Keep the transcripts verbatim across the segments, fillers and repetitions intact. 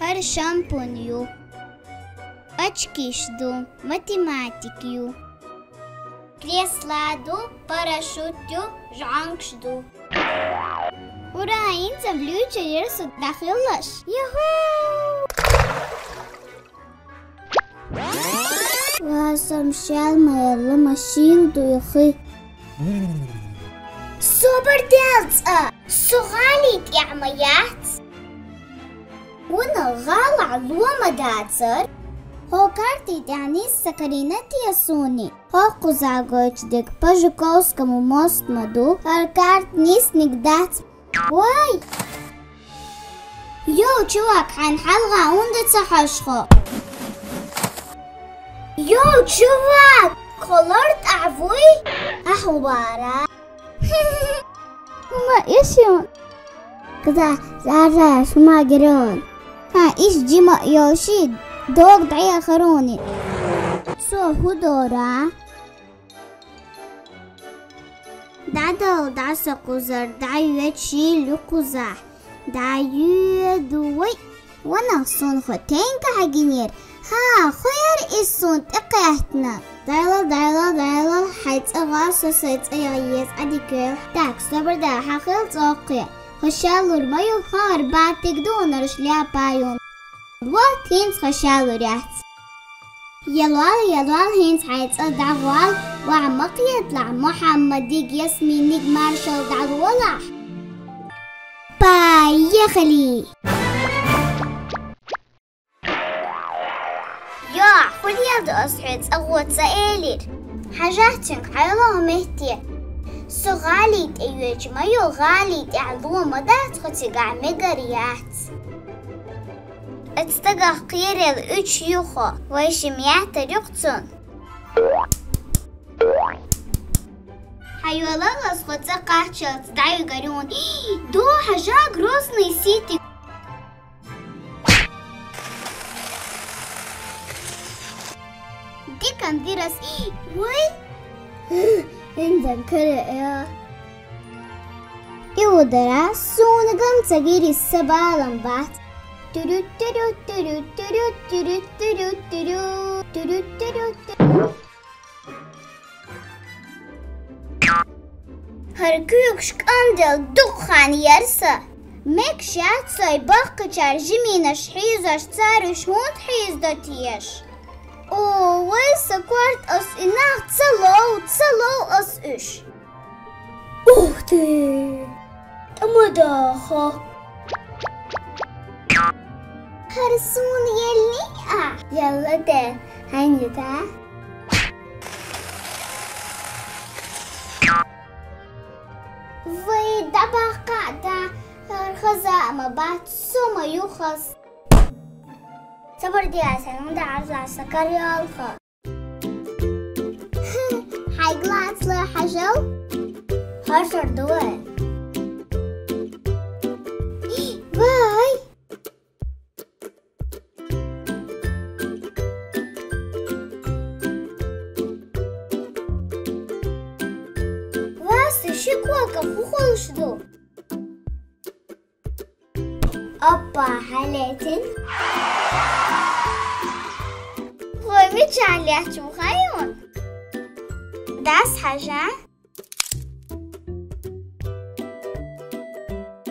ХӀара шампунь ю. Очкиш ду, математик ю. Кресла ду, парашют ю, жӀангаш ду. Ура, хӀинца блюча ерсу дахиллаш. Юху! Васам шел ма елла машин дуйхи. Собар делца, су гӀали тӀехь ма яц. Вуна гӀалахь лома дацар. Хьо карти тӀехь нисса карина те суни? Хьо кхуза гойту дерг по Жуковскому мост ма ду, хӀара карта нисниг дац. Вай! Йо, чувак, хьайн хьалха хӀунда ца хьожу хьо? Йо, чувак, кхолор тӀехь вуй? Ахьа вара. Ма ишин. Када, зара, шума герон. Ха, иш жима йолши, дог дӀаяхарони. Со хӀу дора? ДӀадал, дӀаса кхузара, дӀайоьду шийла ю кхузахь. ДӀайоьду, вай! Ванах, суна хьо тенга хьагинера? Ха, хӀу яра иза суна тӀекхеттина? Дайла, дайла, дайла, хьайн цӀа гӀо, со сайн цӀа яла еза, Ӏадика йойла. Так, собар да, хьан хила цӀоккхе. Хьо шалур ма ю, хӀара баттиг ду, хӀунарш лаьпа ю. Вот, хӀинца хьо шалур яц. Ялвал, ялвал, хӀинца хьайн цӀа дӀагӀол, ваха ма кхеталахь, Мухьаммадиг, Ясминиг маршалла дӀалолахь. Поехали! Йо, хӀун леладу ас хьоьга, цӀа гӀо ца элира? Хьажахь цуьнга, хьайла хӀун метте. Со гӀали тӀе йоьдуш ма ю, гӀали тӀехь лома дац, хьо цигахь мегар яц. Оцу стагах кхерал уьш ю хьо, вай ши мятар ю-кх цунна. Хьайола ас хьо цӀа кхаччалц дӀаюгар юна. Ду хьажа, грозный ситиг. Дикан вирас. Вай! Инзан кара э. И удара суна ган цагири сабалан бац. Турут, турут, турут, турут, турут, турут, турут, турут, турут, турут. ХӀара куьйгаш кӀанделла дукха хан яра сан. Мегаш яц сой баккхачара жимийнаш хьийзош, цара уьш хӀунда хьийзадо теша? О, вай, сан корта ас и нах ца лов, ца лов ас уьш. Ух ты! ТӀама даха! ХӀара суна елли а? Ялла де, хьайна ю да? Вай, дӀабаккха да, хӀара хаза а ма бац, со ма ю хаза. Собар де, сан хӀунда Ӏарза сан карайолха. Хьайн глазла хьажал. Хьажар ду вай. Вай! Васа, ши кока хӀун хуьлуш ду? Оппа, хьалетин. Хой мича лечу хайон? Дас хьажа?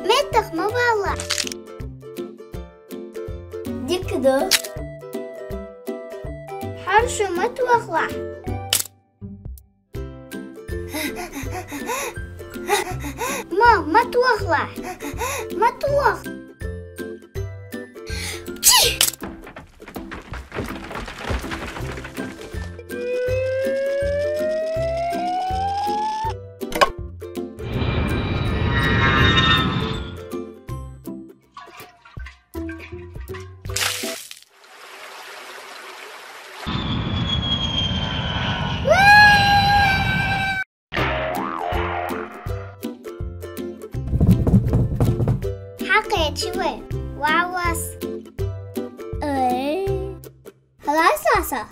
Меттах ма валла. Дика ду. Хьаршу ма тохла. Ма, ма тохла. Ма тох. Чи! Хьакхечи вай, вавас. Эй. Халас ласа.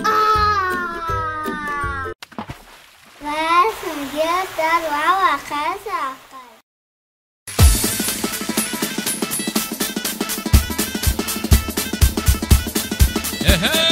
А! Вай, сан гертар вава хаса. Ehe.